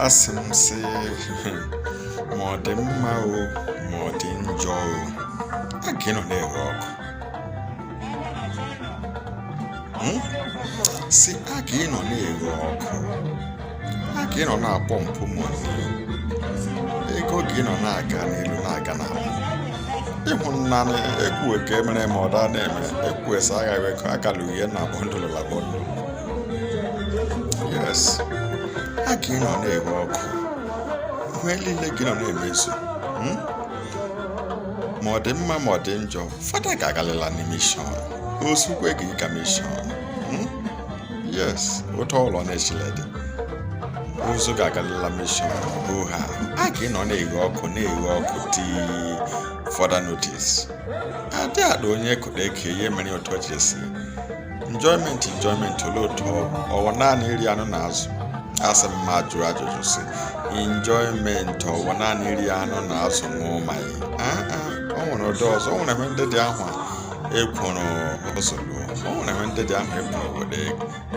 Asị m sị, ma ọ dị mma o, ma ọ dị njọ o, a ga ịnọ na-eghe ọkụ. Si a ga ịnọ na-eghe ọkụ, a ga ịnọ na-apump money, ego ga ịnọ na-aga n'elu na-aga n'ala. Ịhụ naanị ekwuwe ka emere ma ọ daa na-eme ekwuwe sị aghaghị ego agala uhie na bundle la bundle. Yes, a ga ịnọ na-eghe ọkụ, ihe niile gị nọ na-emezu. Ma ọ dị mma ma ọ dị njọ, fada ga-agalila na mission, osukwe gị ịga mission. Yes, otu ụlọ na-echile dị ụzọ ga-agalila mission ha. A ga ịnọ na-eghe ọkụ, na-eghe ọkụ till further notice. Adị ada onye kụrụ eke ihe mere otu o ji esi enjoyment, enjoyment. Olee otu ọwụ naanị iri anụ na azụ? Asị m ma jụrụ ajụjụ si, enjoyment ọwụ naanị iri anụ na azụ, ṅụọ mmanya? O nwere ụdị ọzọ, o nwere ebe ndị dị ahụ ekwuru hustle, o nwere ebe ndị dị ahụ ekwuru were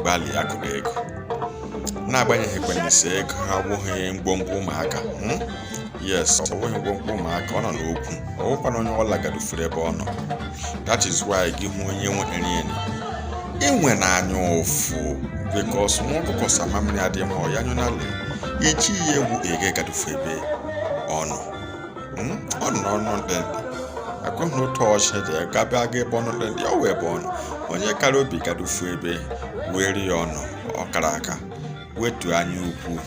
gbalị akụrụ ego, na-agbanyeghị kwenisi ego ha abụghị ngwongwo ụmụaka. Yes, ọ bụghị ngwongwo ụmụaka. Ọ nọ n'okwu, ọ bụkwana onye ọla gadufuru ebe ọ nọ. That is why gị hụ onye nwere ya enwe na anya ụfụ, because nwa ọkụkọ sama mmiri adịghị ma ọ ya nyụnalị echi ya egwu ege gadufu ebe ọ nọ. Ọ nọ n'ọnụ ndị akụghị n'otu ọchị dị gaba aga ebe ọnụ ndị ọ wee ebe ọnụ onye kara obi gadufu ebe were ya ọnụ ọkara aka wetuo anya ukwu.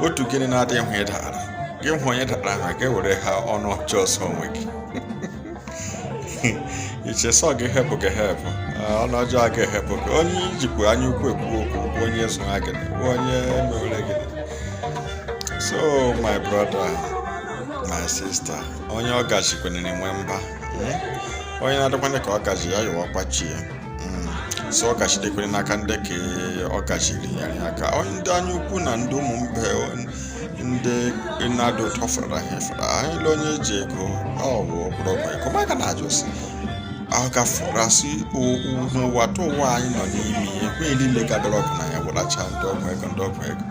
Otu gịnị na-adịghị hụ ịdara gị hụ onye dara ahụ ga-ewere ha ọnụ ọjọọ ọsọ onwe gị iche sọ gị hepụ gị hepụ ọnụ ọjọọ a ga-ehepụ gị. Onye ijikwa anya ukwu ekwu okwu bụ onye zụ ha gịnị, bụ onye mewere gịnị. So my brother, my sister, onye ọ gajikwenere nwe mba, Onye na-adịkwana ka ọ gaji ya yọwakwa chi ya. So ọ gachidekwere n'aka ndị ka ọ gajiri ya aka ndị anya ukwu na ndị ụmụ mbe ndị na-adị ụtọ fara ha fara anyị le onye ji ego ọ bụ okporo ọgwụ ego maka na ajụ sị ọ gafere asị n'ụwa tụ ụwa anyị nọ n'ime ya hụ niile gabara ọgụ na ya wụracha ndị ọgwụ ego, ndị ọgwụ ego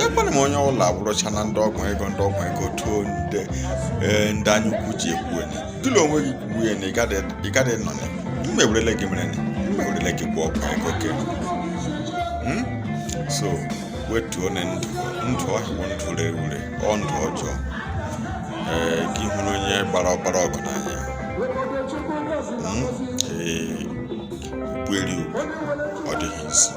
ya kwana m onye ọbụla wụrụcha na ndị ọgwụ ego, ndị ọgwụ ego too ndị ndị anya ukwu ji ekwu enyi dịla onwe gị kwuo ya na ị gadị nọ na mmewerele gị mere mmewerele gị bụ ọgwụ ego ke. So wetuo na ndụ ndụ ọhịa ndụ rere ure ọ ndụ ọjọọ. Ee, gị hụrụ onye gbara ọgbara ọgụ n'anya, Ee, kweri ugwu ọ dịghị isi.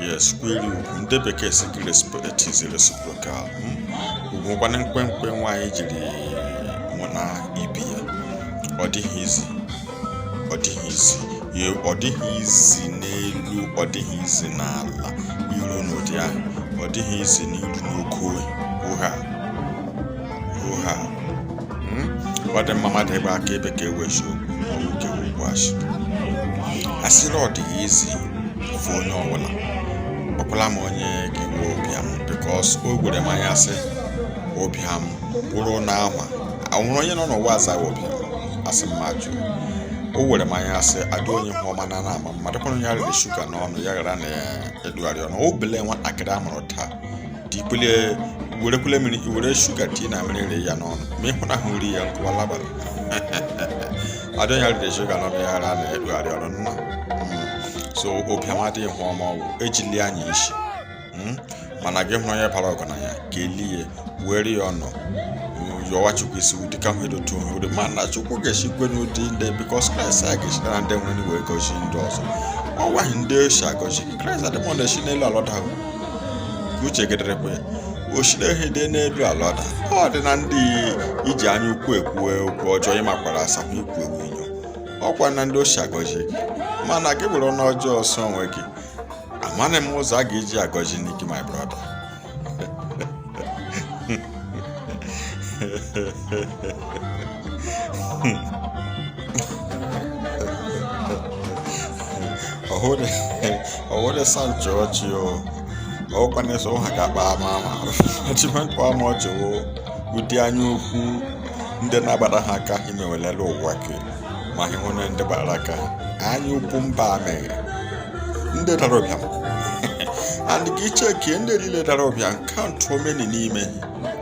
Yes, kweri ugwu. Ndị bekee si gị respect is reciprocal. Ugwu kwana nkwenkwe nwaanyị jiri mụ na ibi ya, ọ dịghị izi, ọ dịghị izi, ọ dịghị izi n'elu, ọ dịghị izi n'ala iru n'ụdị ahụ, ọ dịghị izi n'iru n'oke ohi ụgha ụgha. Ọ dị mma mmadụ ịgba aka ebe ka ewechi okwu ọwụ ka ewekwu asị asịrị. Ọ dịghị izi fụ onye ọbụla kpọkwala m onye gị wuo ụbịam, because o gwere m anya sị ụbịam bụrụ na ahwa nwere onye nọ n'ụwa azaghị ụbịam. Asị m ma jụọ, o were m anya sị ada onye hụ ọma na ama mmadụ kwana onye riri shuga n'ọnụ ya ghara na edugharị ọnụ obele nwatakịrị a mụrụ taa tikwele werekwele mmiri were shuga tii na mmiri rie ya n'ọnụ ma ịhụ na ahụ ri ya nkụwa labalị. Ada onye riri shuga n'ọnụ ya ghara na edugharị ọnụ nna. So ụbịam adịghị hụ ọma ọgwụ ejili anya isi. Mana gị hụrụ onye bara ọgaranya kelie were ya ọnụ yọwa Chukwu isi dịka hụ edotu onwe ụdị mana Chukwu ga-esikwe n'ụdị ndị, because Kraịst a ga-esi na ndị nwere wee gọzie ndị ọzọ. Ọ gwaghị ndị esi agọzi gị. Kraịst adịmọ na-esi n'elu alọda ka uche gị dịrịkwa ya oshinehi dị n'elu alọda. Ọ dị na ndị iji anya ukwu ekwu okwu ọjọọ ịmakwara asakwa ikwu ewu inyo ọkwa na ndị osi agọzi gị, mana gị were ọnụ ọjọọ ọsọ onwe gị. Amaghị m ụzọ a ga-eji agọzi gị, my brother. Ọhụrụ sancho ọchị o ọkwana so ha ga-akpa ama ama achịmkpa ama ọchị wụ ụdị anya ukwu ndị na-agbara ha aka imewelela ụwa gị ma hụ na ndị gbara aka anya ukwu mba ameghe ndị dara ụbịam. And gị chekie ndị niile dara ụbịam, count many n'ime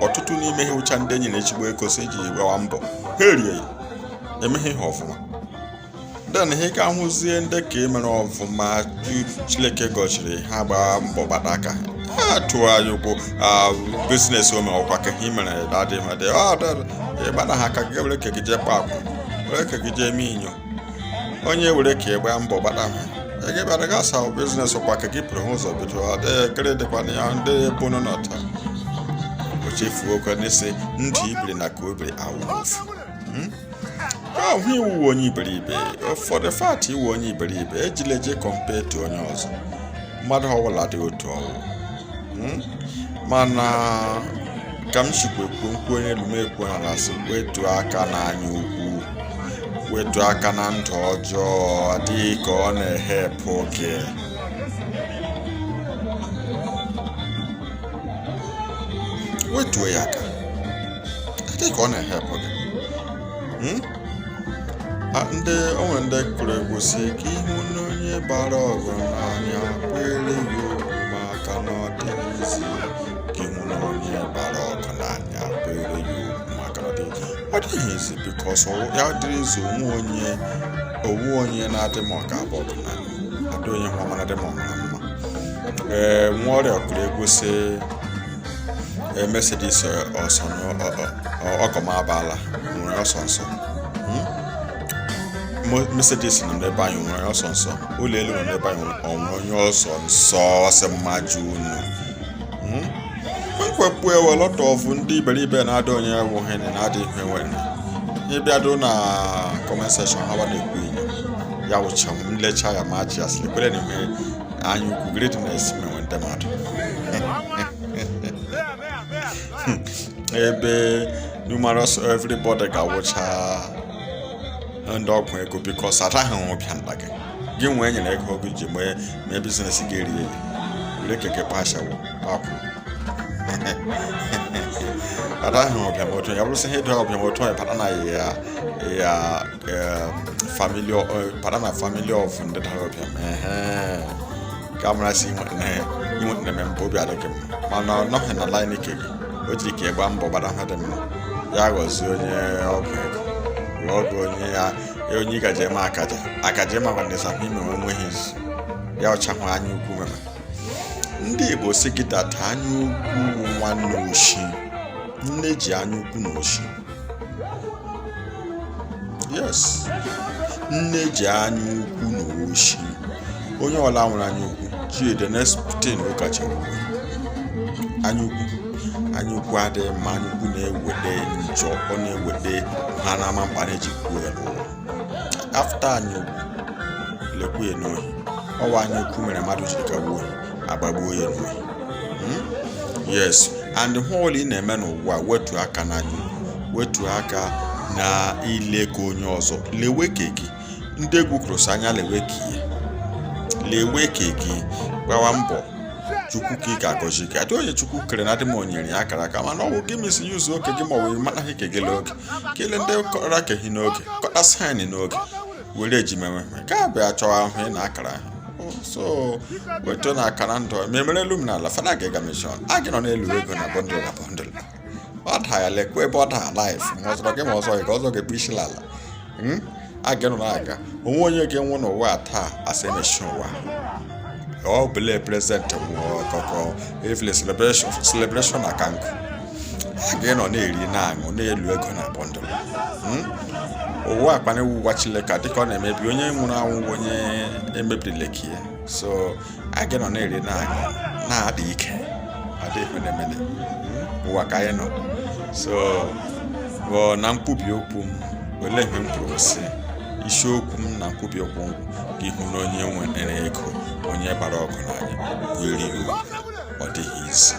ọtụtụ n'ime ha wụcha ndị nyere ezigbo ego si ji gbawa mbọ, ha erie ya, emeghe ha ọfụma. Then ha ga ahụzie ndị ka emere ọfụma, Chineke gọchiri ha, gbaa mbọ gbata aka ha tụọ anyị ụkwụ business o mere ọkwa ka ha mere adị madị ịgbada ha aka gị were ka gị jee kpa akwụ, were ka gị jee mee inyo onye were ka ị gbaa mbọ gbata ha ege bịara ga asa business ọkwa ka gị pụrụ ha ụzọ bido adịghị dịkwa na ya. Ndị bụ nọ n'ọta o chefuo okwu n'isi ndụ ibiri na ka o biri awụ ofu ahụ. Iwu onye iberibe, for the fact iwu onye iberibe, ejila eje compare to onye ọzọ. Mmadụ ọbụla dị otu ọwụ. Mana ka m sikwa ekwu nkwu onye elu m ekwu na asị, wetuo aka n'anya ukwu, wetuo aka na ndụ ọjọọ, adịghị ka ọ na-ehepụ gị. Wetuo ya aka, adịghị ka ọ na-ehepụ gị. Ndị o nwere ndị kụrụ egwu si ka ihu na onye bara ọgụ n'anya kwere ya okwu, maka na ọ dịghịzi ka ihu na onye bara ọgụ n'anya kwere ya okwu, maka na ọ dịghịzi because ya dịrịzi onwe onye owu onye na-adị ma ọ ga-abụ ọgụ n'anya adị onye hụ ọma na-adị ma ọ mara mma. Ee, nwa ọrịa kụrụ egwu si Mercedes ọsọ ọgọm abaala nwere ọsọ nsọ. Mercedes nọ n'ebe anyị nwere ọsọ nsọ, ụlọ elu nọ n'ebe anyị ọ nwere onye ọsọ nsọ sị mmaju unu nkwekwu ewe lot of ndị iberibe na-adị onye nwụghị na-adị ihe nwere ịbịado na comment section ha na-ekwu inyo ya wụcha m nlecha ya ma ji asịrị kwere na ihe anya ukwu greediness menwe ndị mmadụ ebe numerous everybody ga-awụcha ndị ọgwụ ego because ataghị ụbịa nta gị gị nwee nyere ego gị ji mee mee business gị erie were keke kpashawo kpapụ ataghị ụbịam otu ya bụrụsị ihe ịdọ ụbịam otu ya bata na ya ya family bata na family of ndị dara ụbịam ehe ka mara sị inwetara m mbụ obi adịghị mma, mana ọ nọghị na line ke gị o jiri ka ị gbaa mbọ gbara ha dị mma ya ghọzie onye ọgwụ ego ghọọ gị onye ya onye ị gaje eme akaja akaja ịma nwanne sa ime onweghị izu ya ọchahụ anya ukwu mere ndị Igbo si gị data anya ukwu nwanne oshi nne ji anya ukwu na oshi. Yes, nne ji anya ukwu na oshi. Onye ọla nwere anya ukwu ji the next thing ụkacha ukwu anya ukwu. Anya ukwu adịghị mma. Anya ukwu na-eweta njọ, ọ na-eweta ha na-ama mkpa na-eji kwuo ya n'ụwa. After anya ukwu, lekwu ya n'ohi. Ọwa anya ukwu mere mmadụ jiri gagbuo ohi, agbagbuo ya n'ohi. Yes, and hụ ọbụla ị na-eme n'ụwa, wetu aka n'anya ukwu, wetu aka na ile ka onye ọzọ lewe ke gị. Ndị egwu kwuru sị anya lewe ka ihe lewe ke gị, gbawa mbọ Chukwu ka ị ga-agọzi gị. Adị onye Chukwu kere na adị m onyere ya akara aka, mana ọ bụ gị misi yuzu oke gị ma ọ bụ managhị ke gị n'oge ka ile ndị kọrọ kehi n'oge kọta saịn n'oge were eji mewe ga bịa chọwa ahụ ị na akara ahụ. So weta na akara ndụ ma emerelu m n'ala fada gị ga mission a gị nọ n'elu ego na bundle na bundle ọ daa ya lekwa ebe ọ daa life ma ọ zọrọ gị ma ọzọ gị ka ọzọ gị kpu isi ala a gị nọ na-aga onwe onye ga-enwe n'ụwa taa asị emechi ụwa ọ bụla president nwụọ kọkọ efile celebration celebration aka nkụ a gị nọ na-eri na-aṅụ na-elu ego na bundle. Ụwa akpana ụwa Chineke dịka ọ na-emebi onye nwụrụ anwụ onye emebirila ka ya. So a gị nọ na-eri na-aṅụ na-adị ike adị ife na-emene ụwa ka anyị nọ. So ọ na nkwubi okwu m, olee ihe m kwuru sị isiokwu m na nkwubi okwu m ka ihu na onye nwere ego, onye bara ọgụ n'anya bụ eri ugwu. Ọ dịghị izi,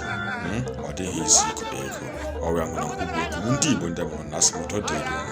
ọ dịghị izi ịkụta ego ọrịa nwere nkwubi okwu. Ndị Igbo ndị mụrụ na asị m udo dịrị unu.